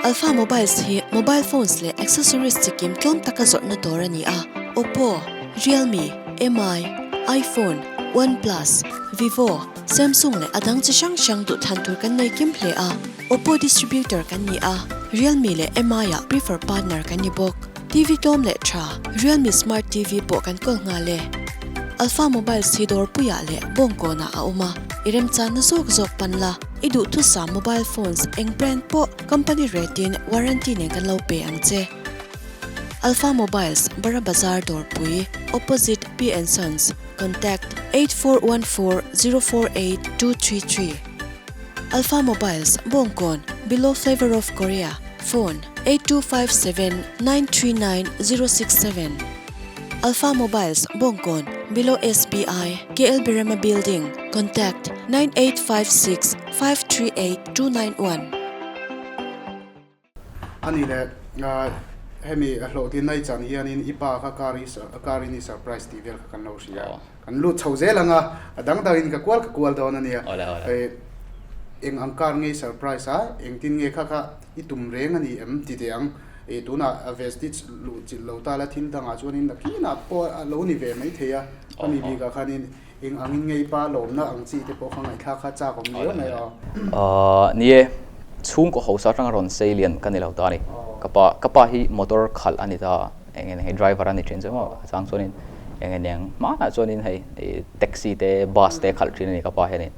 Alpha Mobiles hi mobile phones leh accessories chikim tlawm taka zawrhna dawr a ni a, Oppo, Realme, Mi, iPhone, OnePlus, Vivo, Samsung leh a dang chi hrang hrang duhthlan tur kan nei kim hle a, Oppo distributor kan ni a, Realme leh Mi ah prefer partner kan ni bawk. TV tlawm leh tha, Realme Smart TV pawh kan kawl nghal e. Alpha Mobiles hi dawrpuiah leh bawngkawnah a awm a, i remchanna zawk zawk pan la, i duhthusam mobile phones eng brand pawh company rate in warranty nen kan lo pe ang che. Alpha Mobiles, Bara Bazar Dawrpui, opposite P and Sons, contact, 8414048233. Alpha Mobiles, Bawngkawn, below Flavor of Korea, phone, 8257939067. Alpha Mobiles, Bawngkawn, below SBI, KL Birema Building, contact, 9856538291. A nih leh hemi hlawhtlin na i chan hianin i pa kha car i car in i surprise tih vel kha kan lo hria. Kan lut chho zel ang a, a dang dangin ka kual ka kual dawn a nia. Eng ang car nge i surprise a, engtin nge kha kha i tum reng a ni em ti teh ang. Tunah Vestige luh chilh lo ta la thil dangah chuanin nakinah pawh a lo ni ve maithei a, khami bikah khanin Eng angin nge i pa lawmna ang chi te pawh kha ngaihthlak kha chak awm viau mai a. Ni e, chhungkaw hausa atanga rawn sei lian ka ni lo ta a ni. Ka pa, ka pa hi motor khalh a ni ta, eng eng hei driver a ni thin chu maw, a chang chuanin eng eng eng hmanah chuanin hei taxi te bus te khalh thin a ni ka pa hianin.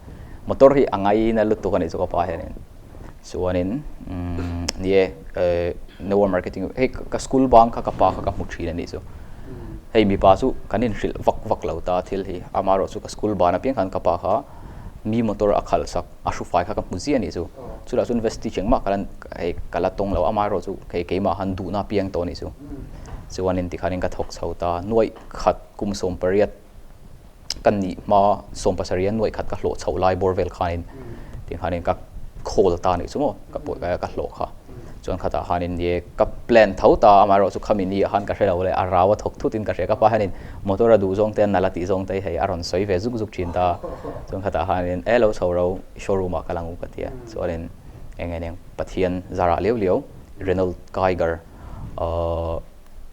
Motor hi a ngaina lutuk a ni chu ka pa hianin. Chuanin ni e, network marketing hei ka school bang kha ka pa kha ka hmu thin a nih chu. Hei mipa chu kan inhrilh vak vak lo ta thil hi, amaherawh chu ka school ban apiang khan ka pa kha mi motor a khalh sak a hrufai kha ka hmu ziah a nih chu. Chutah chuan vestige engmah ka la hei ka la tawng lo, amaherawh chu hei keimah khan duhna apiang tawh a nih chu. Chuanin tikhanin ka thawk chho ta, nuaih khat kum 18 Kan nih hma 70 a nuaih khat ka hlawh chhoh lai bawr vel khanin tikhanin ka call ta anih chu maw ka pawh ka hlawh kha chuan khatah khanin ni e ka plan tho ta amaherawh chu khami ni ah khan ka hre lo le a rau a thawk thut in ka hria ka pa hianin motor a duh zawng te a nalh a tih zawng te hei a rawn sawi ve zuk zuk thin ta chuan khatah khanin e lo chho ro showroom ah ka lang u ka ti a chuanin eng eng eng Pathian zarah liau liau Renault Kiger ahh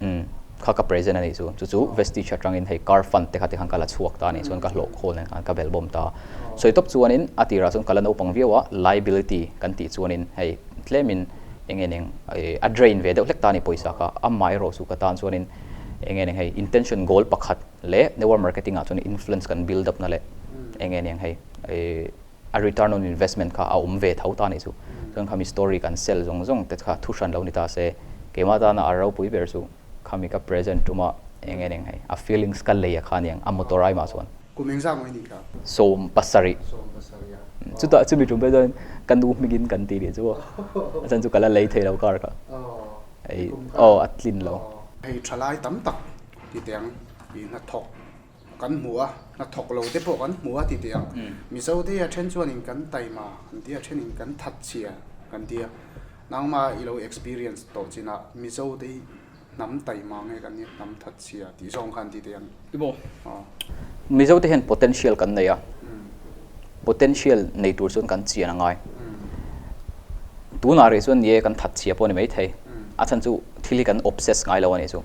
Umm, kha ka present a nih chu. Chu chu Vestige atangin hei car fund te kha tikhan ka la chhuak ta a nih chuan ka hlawh khawl nen khan ka bel bawm ta. Sawi tawp chuanin a tirah chuan ka la naupang viau a, liability kan tih chuanin hei tlemin eng nge eng a drain ve deuh hlek ta a ni pawisa kha. Amaherawh chu ka tan chuanin eng nge hei intention goal pakhat leh network marketing ah chuan influence kan build up na leh eng nge eng hei a return on investment kha a awm ve tho ta a nih chu. Chuan khami story kan sell zawng zawng te kha thu hran lo ni ta se, keimah tana a ropui ber chu khami ka present tuma eng nge eng hei a feelings ka lei a kha aniang a motor ai mah chuan. Kum eng zah maw i nih kha? 70. 70 a. Chutah chumi tum pawh chuan ka nu hmingin kan ti nih chu aw. A chan chu ka la lei thei lo car kha. Hei aw a tlin lo. Hei thalai tam tak ti teh ang i hnathawk. Kan hmu a, hnathawk lo te pawh kan hmu a ti teh ang. Mizo te a then chuanin kan taima kan ti a, thenin kan thatchhia kan ti a. Nangma i lo experience tawh chinah Mizo te hi hnam taima nge kan nia, hnam thatchhia tih zawng khan ti teh ang. Ibo, Mizo te hian potential kan nei a, potential nei tur chuan kan chian a ngai. Tunah rih chuan ni e kan thatchhia pawh a ni maithei, a chhan chu thil hi kan obsess ngai lo a nih chu.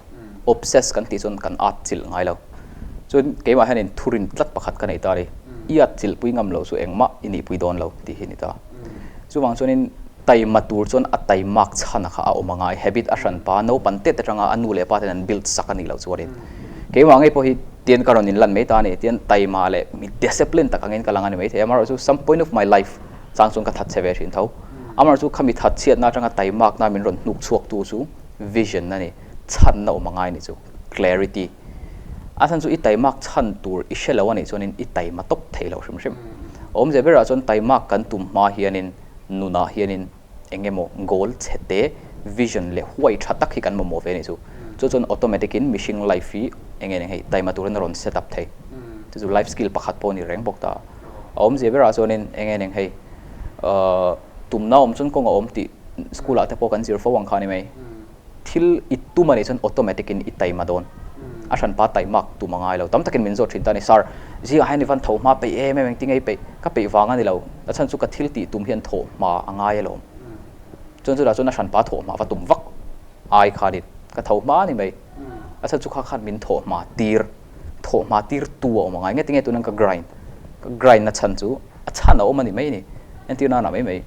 Obsess kan tih chuan kan at chilh ngai lo. Chuan keimah hianin thurin tlat pakhat ka nei ta a ni. I at chilh pui ngam loh chu engmah i nih pui dawn lo tih hi a ni ta. Chuvang chuanin taima tur chuan a taimak chhana kha a awm a ngai. Habit a hran pa, naupang tet atanga a nu leh pa ten an build sak a nih loh chuanin keimah ngei pawh hi tian ka rawn inlan mai ta a ni. Tian taima leh mi discipline tak angin ka lang a ni maithei. Amaherawhchu some point of my life chang chuan ka that chhe ve thin tho. Amaherawhchu khami that chhiatna atanga taimakna min rawn hnuk chhuaktu chu vision a ni. Chhanna awm a ngai a nih chu. Clarity. A chhan chu i taimak chhan tur i hre lo a nih chuanin i taima tawp thei lo hrim hrim. Awmze berah chuan taimak kan tum hma hianin nunah hianin eng emaw goal chhe te, vision leh huai tha tak hi kan mamawh ve a nih chu. Chu chuan automatic in mihring life hi eng nge hei taima turin a rawn set up thei. Chu chu life skill pakhat pawh a ni reng bawk ta. A awmze berah chuanin eng nge hei tumna awm chuan kawng a awm tih school ah te pawh kan zir fo ang kha a ni mai. Thil i tum a nih chuan automatic in i taima dawn. A hranpa taimak tum a ngai lo. Tam takin min zawt thin ta a ni, Sir, zingah hian i van tho hma peih em em engtin nge i peih? Ka peih vang a ni lo. A chhan chu ka thil tih tum hian thawh hma a ngai alawm. Chuan chutah chuan a hranpa thawh hma va tum vak ai khanin ka tho hma a ni mai. A chhan chu kha khan min thawh hma tir, thawh hma tir tu a awm a ngai. Nge tinge tunan ka grind, ka grind na chhan chu a chhan a awm a ni mai a ni. Entir nana mai mai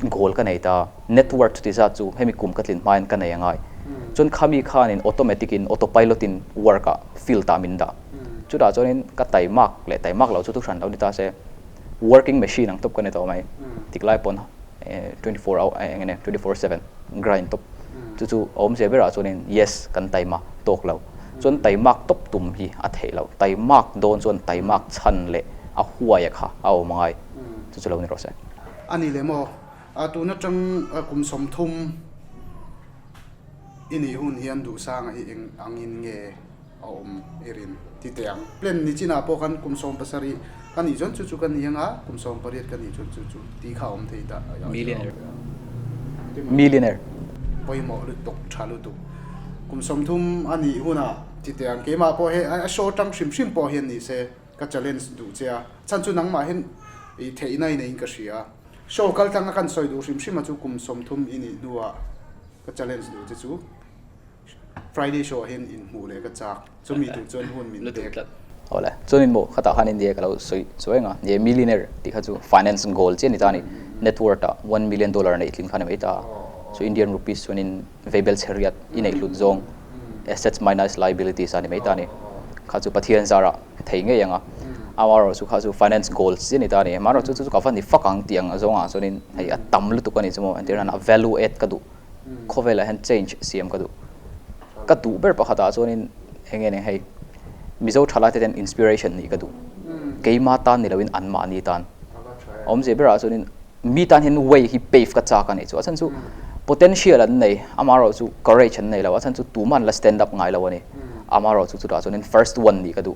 goal ka nei ta, net worth chuti zat chu hemi kum ka tlin hmain ka nei a ngai. Chuan khami khanin automatic in, autopilot in work ah field ah min dah. Chutah chuanin ka taimak leh taimak loh chu thuhran lo ni ta se, working machine ang tawp ka ni tawh mai. Tik lai pawn 24 hour eng nge 24/7 grind tawp. Chu chu a awmzia berah chuanin yes kan taima tawk lo. Chuan taimak tawp tum hi a theih loh. Taimak dawn chuan taimak chhan leh a huaia kha a awm angai. Chu chu lo ni rawh se. A ni leh maw? Tun atang kum 30 i nih hun hian Duhsanga hi eng angin nge a awm i rin ti teh ang. Plan ni chinah pawh khan kum 17 ka nih chuan chu chu ka ni anga, kum 18 ka nih chuan chu chu tih kha a awm thei ta. Millionaire. Millionaire. Pawimawh lutuk, tha lutuk. Kum 30 a nih hunah ti teh ang. Keimah pawh he a show atang hrim hrim pawh hian ni se ka challenge duh che a. Chhan chu nangmah hian i theihna i neiin ka hria. Show kal tlanga kan sawi duh hrim hrim a chu kum 30 i nih hnuah ka challenge duh che chu. Friday show ah hian inhmuh leh ka chak, chumi tur chuan hun min pek. Awle, chuanin maw khatah khan India ka lo sawi chuai ang a, nia millionaire tih kha chu finance goal chiah a ni ta a ni, net worth ah $1 million neih tling kha a ni mai ta a, chu Indian rupees chuanin veibel chhe riat i neih hlut zawng assets minus liabilities a ni mai ta a ni, kha chu Pathian zarah thei ngei ang a, amaherawhchu kha chu finance goal chiah a ni ta a ni, amaherawhchu chu chu ka va ni fak ang tih ang zawngah chuanin hei a tam lutuk a ni chu maw, entirna a value add ka duh. Khawvelah hian change siam ka duh. Ka duh ber pakhatah chuanin eng nge nih hei Mizo thalai te ten inspiration nih ka duh. Keima tan ni loin anmahni tan. Awmzia berah chuanin mi tan hian way hi pave ka chak a nih chu. A chhan chu potential an nei, amaherawhchu courage an nei lo. A chhan chu tuman la stand up ngai lo a ni. Amaherawhchu chutah chuanin first one nih ka duh.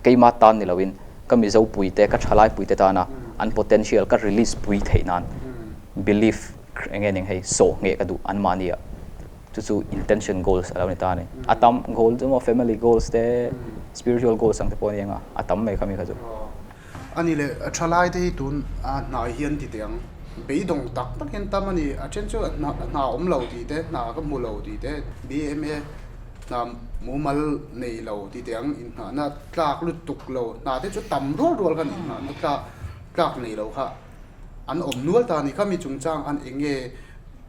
Keima tan ni loin ka Mizo puite, ka thalai puite tana an potential ka release pui theih nan belief Eng nge ning hei sawh ngheh ka duh an mahni ah chu chu intention goals a lo ni ta a ni. A tam goal chu maw family goals te spiritual goals ang te pawh a ni ang a, a tam mai kha mi kha chu. A ni leh thalai te hi tun a hnai hian ti teh ang, beidawng tak tak hian tam a ni. A then chu hna hna awm lo tih te, hna ka hmu lo tih te, BMA hna mumal nei lo ti teh ang, inhnahna tlak lutuk lo, hna te chu tam rual rual khan inhnahna tlak tlak nei lo kha. An awm nual ta a ni. Khami chungchang khan eng nge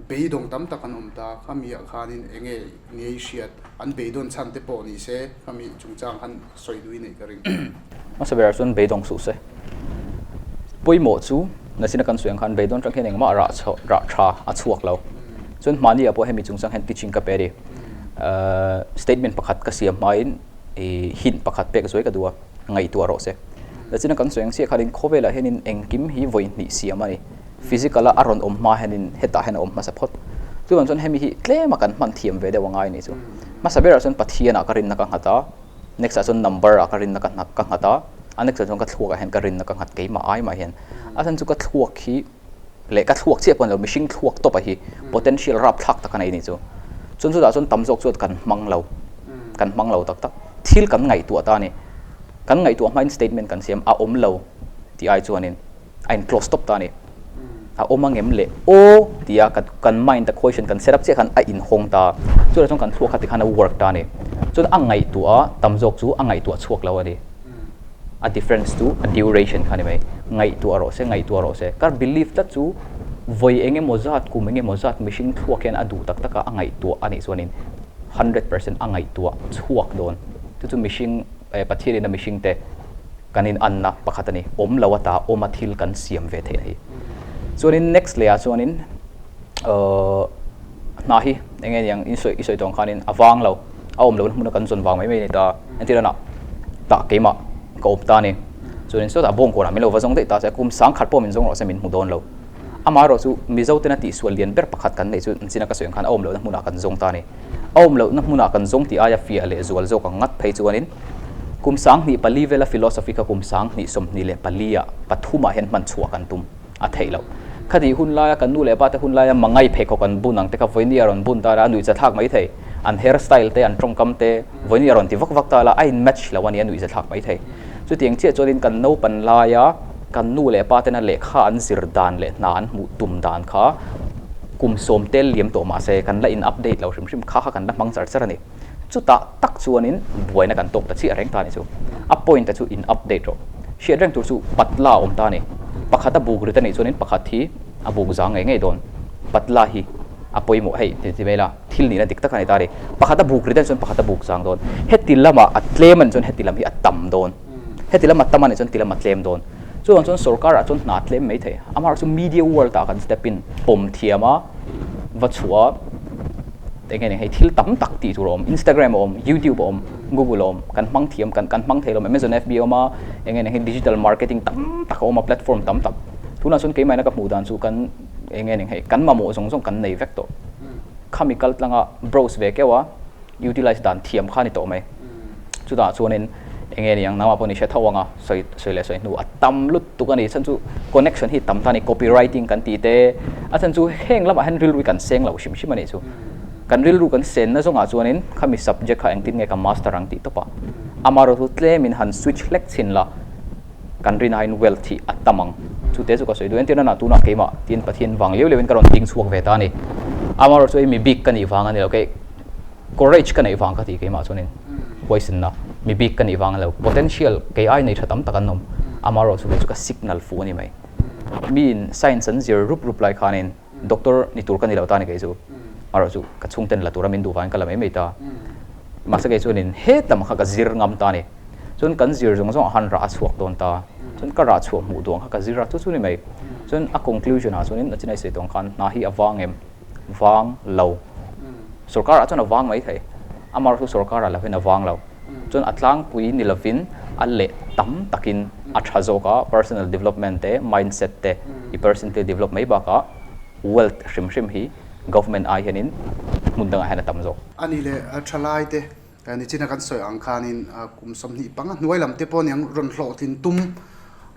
beidawng tam tak an awm ta? Khami ah khanin eng nge ngei hriat an beidawn chhan te pawh ni se khami chungchang khan sawi dui neih ka ring. Hmasa berah chuan beidawng suh se. Pawimawh chu nachina kan sawi ang khan beidawn atang hian engmah rah chho rah tha a chhuak lo. Chuan hmahni ah pawh hemi chungchang hian teaching ka pe a ni. Statement pakhat ka siam hmain ih hint pakhat pek zuai ka duh a. ngaihtuah rawh se. Lachina kan sawi ang chiah khanin khawvelah hianin engkim hi vawi hnih siam a ni. Physical a a rawn awm hma hianin hetah hian a awm hmasa phawt. Chuvang chuan hemi hi tlema kan hman thiam ve deuh a ngai a ni chu. Hmasa berah chuan Pathianah ka rinna ka nghat a, next ah chuan number ah ka rinna ka ka nghat a, a next ah chuan ka thluakah hian ka rinna ka nghat keimah ai mah hian. A chhan chu ka thluak hi leh ka thluak chiah pawh ni lo, mihring thluak tawp a hi potential rapthlak tak a nei a ni chu. Chuan chutah chuan tam zawk chuan kan hmang lo, kan hmang lo tak tak. Thil kan ngaihtuah ta a ni. Kan ngaihtuah hmain statement kan siam a awm lo tih ai chuanin a in close tawp ta a ni. A awm angem le aw tia kan mind a question kan set up chiah khan a inhawng ta. Chutah chuan kan thluak kha tikhan a work ta a ni. Chuan a ngaihtuah a tam zawk chu a ngaihtuah chhuak lo a ni. A difference chu a duration kha a ni mai. Ngaihtuah rawh se, ngaihtuah rawh se. Ka belief tlat chu vawi eng emaw zat, kum eng emaw zat mihring thluak hian a duh tak tak a, a ngaihtuah a nih chuanin 100% a ngaihtuah chhuak dawn. Chu chu mihring, Pathianin a mihringte kan inanna pakhat a ni. Awm lo ata awma thil kan siam ve theihna hi. Chuanin next lehah chuanin hna hi eng nge niang in sawi i sawi tawng khanin a vang lo. A awm lohna hmuna kan zawn vang mai mai a ni ta. Entir anah tah keimah ka awm ta a ni. Chuanin sawtah bawngkawnah min lo va zawng daih ta se, kum sangkhat pawh min zawng rawh se min hmu dawn lo. Amaherawh chu Mizo tena tihsual lian ber pakhat kan neih chu china ka sawi ang khan a awm lohna hmunah kan zawng ta a ni. A awm lohna hmunah kan zawng tih aia fiah leh zual zawk ang ngat phei chuanin kum 2004 vela philosophy kha kum 2024 ah pathumah hian hman chhuah kan tum a theih loh. Khatih hun laia kan nu leh pa te hun laia mangai pheikhawk an bun ang te kha vawiini a rawn bun ta la a nuihzathlak mai thei. An hair style te an tawngkam te vawiini a rawn ti vak vak ta la a in match lo a ni a nuihzathlak mai thei. Chutiang chiah chuanin kan naupan laia kan nu leh pa tena lehkha an zir dan leh hna an hmuh tum dan kha. Kum sawm tel liam tawh mah se kan la in update lo hrim hrim kha kha kan la hmang char char a ni. Chutah tak chuanin buaina kan tawk ta chiah reng ta a ni chu. A point a chu in update rawh. Hriat reng tur chu patla a awm ta a ni. Pakhat a buk rit a nih chuanin pakhat hi a buk zang ngei ngei dawn. Patla hi a pawimawh hei ti ti mai ila thil nihna dik tak a ni ta a ni. Pakhat a buk rit a nih chuan pakhat a buk zang dawn. Heti lamah a tlem a nih chuan heti lam hi a tam dawn. Heti lam a tam a nih chuan ti lam a tlem dawn. Chuvang chuan sorkar ah chuan hna a tlem mai thei. Amaherawhchu chu media world ah kan step in pawm thiam a, va chhuah a, eng nge hei thil tam tak tih tur a awm. Instagram a awm, YouTube a awm, Google a awm, kan hmang thiam, kan kan hmang thei lo. Amazon FB a awm a, eng nge hei digital marketing tam tak a awm a, platform tam tak. Tunah chuan keimahina ka hmuh dan chu kan eng nge hei kan mamawh zawng zawng kan nei vek tawh. Khami kal tlanga browse ve keuh a. utilize dan thiam kha a ni tawh mai. Chutah chuanin eng nge niang nangmah pawh ni hre tho ang a, sawi sawi leh sawi hnu a tam lutuk a ni. Chhan chu connection hi tam ta a ni, copywriting kan tih te, a chhan chu heng lamah hian rilru hi kan seng lo hrim hrim a nih chu. Kan rilru kan senna zawngah chuanin khami subject kha engtin nge ka master ang tih tawp a, amaherawhchu tlemin han switch hlek chhin la, kan rinaiin wealth hi a tam ang. Chute chu ka sawi duh. Entirna nah tunah keimah tiin Pathian vang liau liauin ka rawn ding chhuak ve ta a ni. Amaherawhchu hei mi bik ka nih vang a ni lo. Kei courage ka neih vang ka ti keimah chuanin huaisinna mi bik ka nih vang a ni lo. Potential kei ai nei tha tam tak an awm. Amaherawhchu kei chu ka signal fuh a ni mai. Miin science an zir rup rup lai khanin doctor ni tur ka ni lo ta a ni kei chu. Amaherawhchu ka chhungten la tura min duh vangin ka la mai mai ta. Mahse kei chuanin hetlama kha ka zir ngam ta a ni. Chuan kan zir zawng zawng ah khan rah a chhuak dawn ta. Chuan ka rah chhuah hmuh duh ang kha ka zir a, chu chu ni mai. Chuan a conclusion ah chuanin a chinai sawi tawh ang khan hna hi a vang em? Vang lo. Sorkar ah chuan a vang mai thei. Amaherawhchu chu sorkar ah lovin a vang lo. Chuan a tlangpui ni lovin a leh tam takin a tha zawk a, personal development te, mindset te, i person te develop mai bakah wealth hrim hrim hi government ai hianin hmun dangah hian a tam zawk. A nih leh thalai te Nichina kan sawi ang khanin kum 25 hnuai lam te pawh niang rawn hlawhtlin tum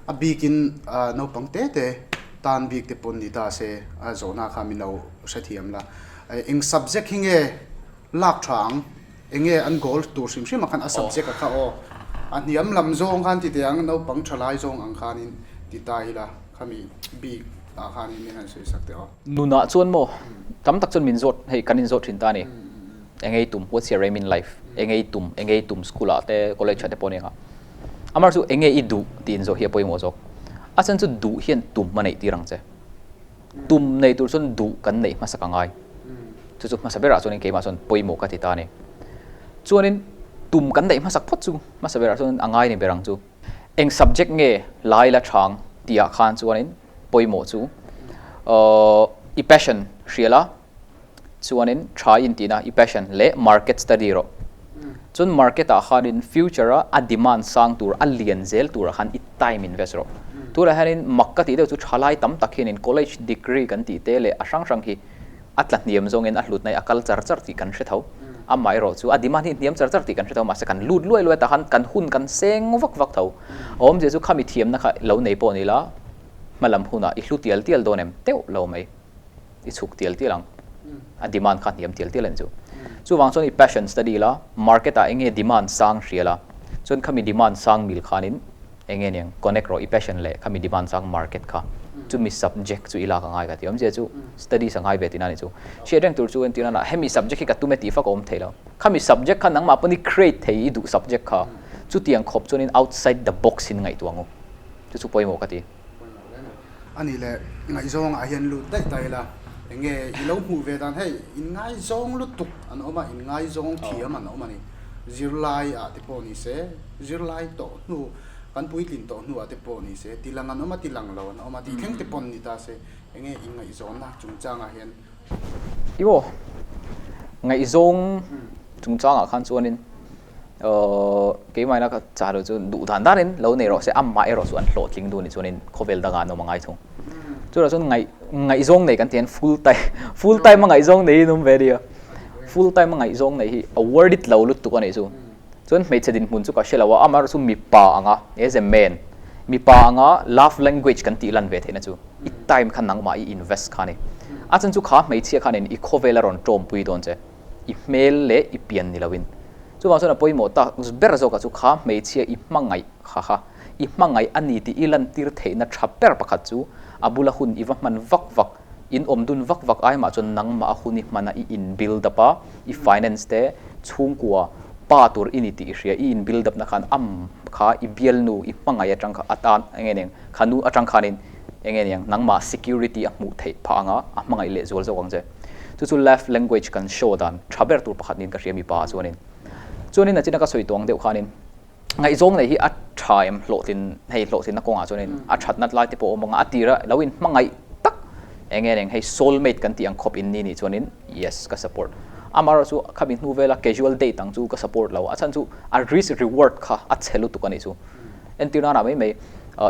a bikin naupang te te tan bik te pawn ni ta se a zawhna kha min lo hrethiam la. Eng subject hi nge lak tha ang? Eng nge an goal tur hrim hrim ah khan a subject a kha aw a hniam lam zawng khan ti teh ang naupang tha lai zawng ang khanin ti ta ila khami bik ah khanin min han sawi sak teh aw. Nunah chuan maw tam tak chuan min zawt hei kan inzawt thin ta a ni. Eng ei tum, what's your aim in life? Eng ei tum, eng ei tum school ah te, college ah te pawh a ni ang a. Amar chu eng nge i duh tih inzawh hi a pawimawh zawk. A chhan chu duh hian tum a neih tir ang che. Tum nei tur chuan duh kan neih hmasa ka ngai. Chu chu hmasa berah chuanin keimah chuan pawimawh ka ti ta a ni. Chuanin tum kan neih hmasak phawt chu hmasa berah chuan a ngai ni ber ang chu. Eng subject nge lai la chang tih ah khan chuanin pawimawh chu i passion hria la, Chuanin tha in tihna i passion leh market study rawh. Chuan market ah khanin future a a demand sang tur a lian zel turah khan i time invest rawh. Tunah hianin mak ka tih deuh chu thalai tam tak hianin college degree kan tih te leh a hrang hrang hi a tla hniam zawngin a hlutna hi a kal char char tih kan hre tho. Amaherawh chu a demand hi hniam char char tih kan hre tho mahse kan lut luai luai tah khan kan hun kan seng vak vak tho. A awmzia chu khami thiamna kha lo nei pawh ni la hmalam hunah i hlu tial tial dawn em teuh lo mai. i chhuk tial tial ang. A demand kha hniam tial tial a ni chu. Chuvang chuan i passion study la, market ah enge demand sang hria la, chuan khami demand sang mil khanin enge niang connect rawh i passion leh khami demand sang market kha chumi subject chu i lak a ngai ka ti. Awmzia chu studies a ngai ve tihna a ni chu. Hriat reng tur chu entir nana hemi subject hi ka tum e tih fak a awm thei lo. Khami subject kha nangmah pawn i create thei i duh subject kha chutiang khawp chuanin outside the box in ngaihtuah ang u. Chu chu pawimawh ka ti. A nih leh ngaihzawng ah hian lut daih ta ila, eng nge i lo hmuh ve dan hei inngaizawng lutuk an awm a, inngaizawng thiam an awm a ni. Zirlai ah te pawh ni se, zirlai tawh hnu, kan puitlin tawh hnu ah te pawh ni se, tilang an awm a, tilang lo an awm a, tih thleng te pawn ni ta se, eng nge inngaihzawnna chungchang ah hian. I aw, ngaihzawng chungchang ah khan chuanin. Keimahina ka chah loh chu duh dan danin lo nei rawh se, amah erawh chu an hlawhtling duh a nih chuanin khawvel dangah an awm a ngai thung. Chutah chuan ngaih ngaihzawng nei kan ti hian full time full time a ngaihzawng neiin awm ve a nia. Full time a ngaihzawng nei hi a worth it lo lutuk a nih chu. Chuan hmeichhe dinhmun chu ka hre lo a, amaherawh chu mipa anga as a man mipa anga love language kan tih lan ve theihna chu i time kha nangmah i invest kha a ni. A chhan chu kha hmeichhia khanin i khawvel a rawn tawmpui dawn che. I hmel leh i pian ni loin. Chuvang chuan a pawimawh tak ber zawkah chu kha hmeichhia i hmangaih kha kha i hmangaih a ni tih i lantir theihna tha ber pakhat chu a bula hun i va hman vak vak. In awm dun vak vak ai mah chuan nangmah a hun i hman a, i in build up a, i finance te, chhungkua, pa tur i ni tih i hria, i in build up na khan am kha i bialnu, i hmangaih atang kha atan eng nge niang, kha nu atang khanin eng nge niang nangmah security a hmuh theih phah ang a, a hmangaih leh zual zawk ang che. Chu chu love language kan show dan tha ber tur pakhat niin ka hria mipa ah chuanin. Chuanin a china ka sawi tuang deuh khanin ngaihzawng nei hi a tha em hlawhtlin hei hlawhtlinna kawngah chuanin a thatna lai te pawh a awm ang a, a tira lo in hmangaih tak eng nge neng hei soul mate kan tih ang khawp in ni nih chuanin yes ka support. Amaherawh chu khami hnu vela casual date ang chu ka support lo, a chhan chu a risk reward kha a chhe lutuk a nih chu. Entir nana mai mai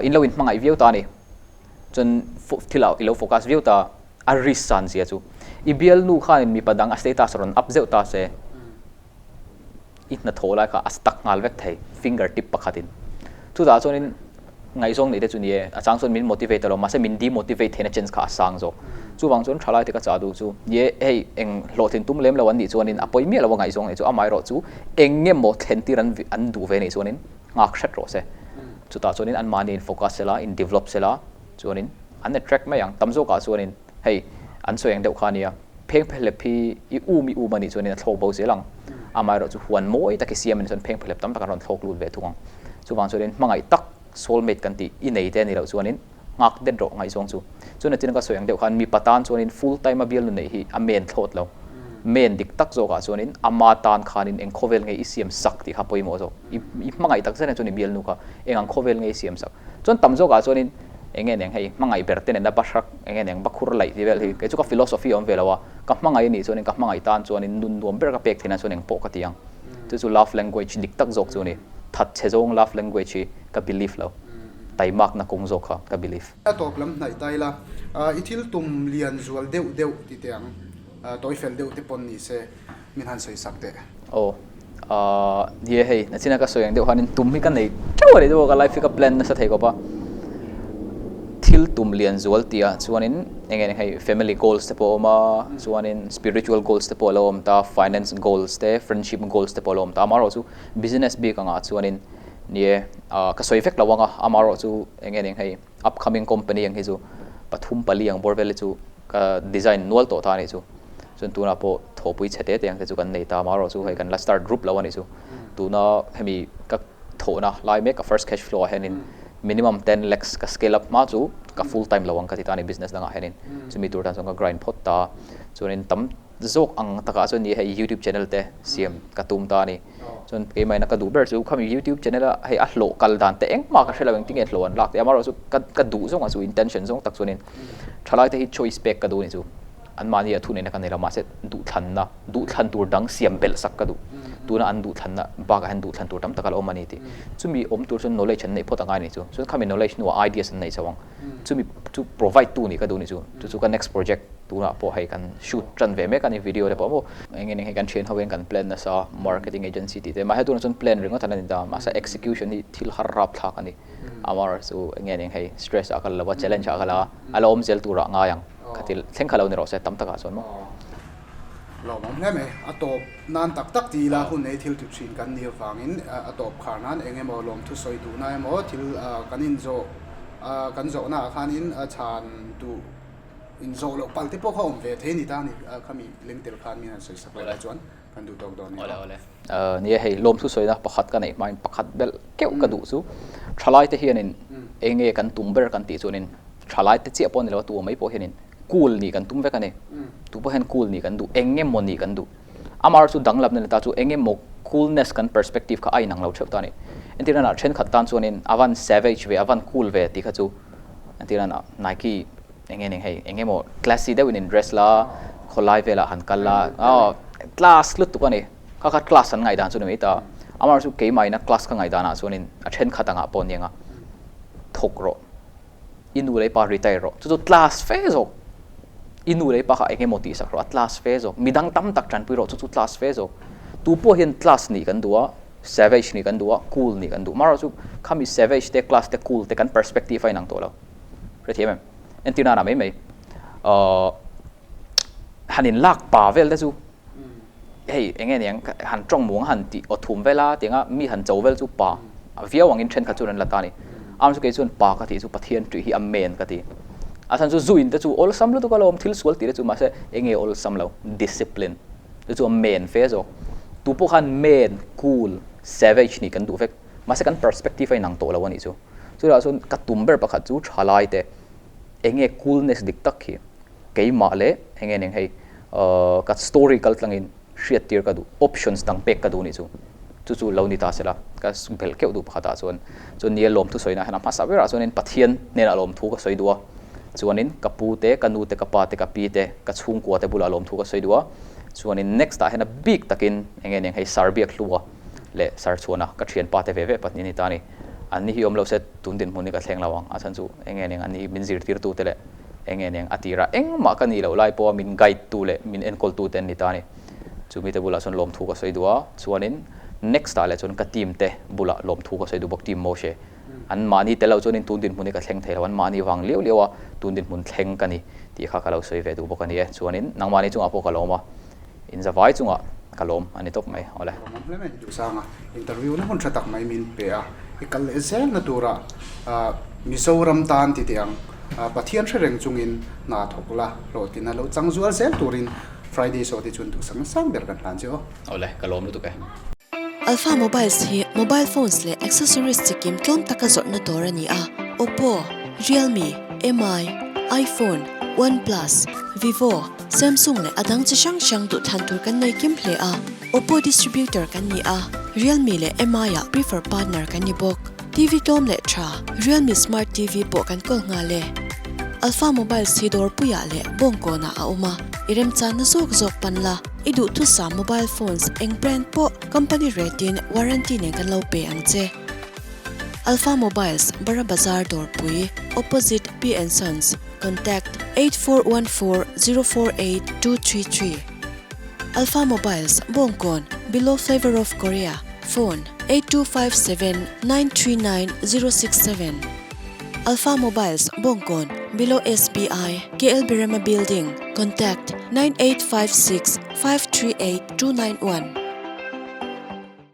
in lo in hmangaih viau ta a ni chuan thil ah i lo focus viau ta a risk san zia chu i bialnu khanin mipa dang a status rawn up zeuh ta se i hnathawh lai kha a stuck nghal vek thei finger tip pakhatin. Chutah chuanin ngaihzawng neih te chu ni e, a chang chuan min motivate a lo, mahse min demotivate theihna chance kha a sang zawk. Chuvang chuan thalai te ka chah duh chu ni e, hei eng hlawhtlin tum lem lo an nih chuanin a pawi miah lo a ngaihzawng neih chu, amaherawh chu eng nge maw thlen tir an an duh ve nih chuanin nghak hret rawh se. Chutah chuanin anmahni in focus sela, in develop sela chuanin an attract mai ang. Tam zawkah chuanin hei an sawi ang deuh kha a nia. Phengphehlep hi i um i um a nih chuanin a thlawk bo zel ang. Amaherawh chu huan mawi tak i siam a nih chuan phengphehlep tam tak an rawn thlawk lut ve thung ang. Chuvang chuanin hmangaih tak soulmate kan tih i nei te a nih loh chuanin nghak det rawh ngaihzawng chu. Chuan a tina ka sawi ang deuh khan mipa tan chuanin full time a bialnu neih hi a men thlawt lo. Men dik tak zawkah chuanin ama tan khanin eng khawvel nge i siam sak tih kha pawimawh zawk. I i hmangaih tak zet chuan i bialnu kha eng ang khawvel nge i siam sak. Chuan tam zawkah chuanin eng nge neng hei hmangaih ber te nena bahrak eng nge neng bakhur laih tih vel hi kei chu ka philosophy a awm ve lo a, ka hmangaih a nih chuanin ka hmangaih tan chuanin nun nuam ber ka pek theihna chuan eng pawh ka ti ang. Chu chu love language dik tak zawk chu a ni. That chhe zawng love language hi ka believe lo. Taimakna kawng zawk kha ka believe. A tawp lam hnaih ta ila, i thil tum lian zual deuh deuh ti teh ang, tawi fel deuh te pawn ni se. Min han sawi sak teh. Aw ahh ni e hei nachina ka sawi ang deuh khanin tum hi ka nei teuh a ni deuh a ka life hi ka plan nasa thei khawp a thil tum lian zual tih ah chuanin eng nge hei family goals te pawh a awm a chuanin spiritual goals te pawh a lo awm ta finance goals te friendship goals te pawh a lo awm ta amaherawhchu business bik angah chuanin ni e ah ka sawi vek lo ang a amaherawhchu eng nge hei upcoming company ang hi chu pathum pali ang bawr vel hi chu ka design nual tawh ta a nih chu. Chuan tunah pawh thawhpui chhe te te ang te chu kan nei ta amaherawh chu hei kan la start rup lo a nih chu. Tuna hemi ka thawhna lai mek ka first cash flow ah hianin minimum 10 lakhs ka scale up hma chu ka full time lo ang ka ti ta a ni business dangah hianin. Chumi tur tan chuan ka grind phawt ta. Chuanin tam zawk ang takah chuan ni hei youtube channel te siam ka tum ta a ni. Chuan keimah ina ka duh ber chu khami youtube channel a hei a hlawh kal dan te engmah ka hre lo engtin nge hlawh an lak tih amaherawh chu ka ka duh zawng ah chu intention zawng tak chuanin thalai te hi choice pek ka duh a ni chu. Anmahni a thuneihna ka nei lo, mahse duhthlanna, duhthlan tur dang siam belh sak ka duh. Tuna an duhthlanna bakah hian duhthlan tur tam tak a la awm a ni tih. Chumi awm tur chuan knowledge an neih phawt a ngai a ni chu. Chuan khami knowledge hnuah ideas an neih chho ang. Chumi chu provide tu nih ka duh a ni chu. Chu chu ka next project tunah pawh hei kan shoot tan ve mek a ni video te pawh maw. Eng nge hei kan thian ho hian kan plan nasa marketing agency tih te. Mahse tunah chuan plan ringawt an la ni ta. Mahse execution hi thil har rapthlak a ni. Amar chu eng nge hei stress ah ka la lo a, challenge ah ka la a, a la awm zel turah ngai ang. Kha thil thleng kha lo ni rawh se tam takah chuan maw. Lawmawm hle mai. A tawp nan tak tak ti ila hun ei thil tut thin kan nih avangin a tawp khar nan eng emaw lawmthu sawi duhna emaw thil kan inzawh kan zawhna ah khanin a chhan duh inzawh loh pal te pawh kha awm ve thei a ni ta a ni. Khami leng tel khan min han sawi sak leh lai chuan kan duh tawk dawn nia. Awle awle. Ni e hei lawmthu sawina pakhat ka neih hmain pakhat belh keuh ka duh chu thalai te hianin eng nge kan tum ber kan tih chuanin thalai te chiah pawh ni lo a tu mai pawh hianin cool nih kan tum vek a ni. Tu pawh hian cool nih kan duh eng emaw nih kan duh. Amah chu danglamna ni ta chu eng emaw coolness kan perspective kha a inang lo theuh ta a ni. Entirnanah thenkhat tan chuanin a van savage ve a van cool ve tih kha chu entirnanah Nike Eng nge ning hei, eng emaw classy deuhin in dress la, khawlai velah han kal la, aw class lutuk a ni, kha kha class an ngaihdan chu ni mai ta, amaherawhchu chu keimahina class ka ngaihdanah chuanin a thenkhat angah pawh aniang a, thawk rawh, i nu leh i pa retire rawh, chu chu class fe zawk, i nu leh i pa kha eng emaw tihsak rawh a class fe zawk, midang tam tak tanpui rawh chu chu class fe zawk, tu pawh hian class nih kan duh a, savage nih kan duh a, cool nih kan duh, amaherawhchu chu khami savage te class te cool te kan perspective a inang tawh lo. Hrethiam em? Entir nana mai mai. Ahh han in lak pa vel te chu hei eng nge niang han tawng muang han tih aw thum vel a tianga mi han cho vel chu pa viau angin thenkhat chuan an la ta a ni. Amah chu kei chuan pa ka tih chu Pathian tih hi a main ka ti. A chhan chu zu in te chu awlsam lutuk alawm thil sual tih te chu mahse eng nge awlsam lo, discipline te chu a men fe zawk. Tu pawh khan men, cool, savage nih kan duh vek. Mahse kan perspective a inang tawh lo a nih chu. Chutah chuan ka tum ber pakhat chu thalai te eng nge coolness dik tak hi keimah leh eng nge ning hei ka story kal tlangin hriattir ka duh, options dang pek ka duh nih chu. Chu chu lo ni ta sela, ka belh keuh duh pakhatah chuan chuan nia lawmthu sawina hian a hmasa berah chuanin Pathian hnenah lawmthu ka sawi duh a, chuanin ka pu te, ka nu te, ka pa te, ka pi te, ka chhungkua te bulah lawmthu ka sawi duh a, chuanin next ah hian a bik takin eng nge ning hei Sarbiak hlua leh Sarchhuana ka thianpa te ve ve pahnih a ni ta a ni. Anni hi awm lo se tun dinhmun hi ka thleng lo ang, a chhan chu eng nge ning anni min zirtirtu te leh Eng nge eng a tirah engmah ka nih loh lai pawha min guide tu leh min enkawl tu te an ni ta a ni. Chu mite bulah chuan lawmthu ka sawi duh a, chuanin next ah leh chuan ka team te bulah lawmthu ka sawi duh bawk team Moshe. An mahni tel lo chuanin tun dinhmun hi ka thleng thei lo, an mahni vang liau liau a tun dinhmun thleng ka ni tih kha ka lo sawi ve duh bawk a ni e. Chuanin nangmahni chungah pawh ka lawm a, inzavai chungah ka lawm a ni tawp mai. Awle. Ka lawm hle mai Duhsanga, interview na hun tha tak mai min pe a, i kal leh zel na turah Mizoram tan ti teh ang. Pathian hre reng chungin hna thawk la, hlawhtlina lo chang zual zel turin Friday show te chuan duhsak nasang ber kan hlan che aw. Awle, ka lawm lutuk e. Alpha Mobiles hi mobile phones leh accessories chikim tlawm taka zawrhna dawr a ni a, Oppo, Realme, Mi, iPhone, OnePlus, Vivo, Samsung leh a dang chi hrang hrang duhthlan tur kan nei kim hle a, Oppo distributor kan ni a, Realme leh Mi ah prefer partner kan ni bawk. TV tlawm leh tha, Realme Smart TV pawh kan kawl nghal e. Alpha Mobiles hi dawrpuiah leh bawngkawnah a awm a, i remchanna zawk zawk pan la, i duhthusam mobile phones eng brand pawh company rate in warranty nen kan lo pe ang che. Alpha Mobiles, Bara Bazar Dawrpui, opposite P and Sons, contact, 8414 048 233. Alpha Mobiles, Bawngkawn, below Flavor of Korea. Phone, 8257 939 067 Alpha Mobiles, Bawngkawn, below SBI, KL Birema Building, Contact, 9856 538 291.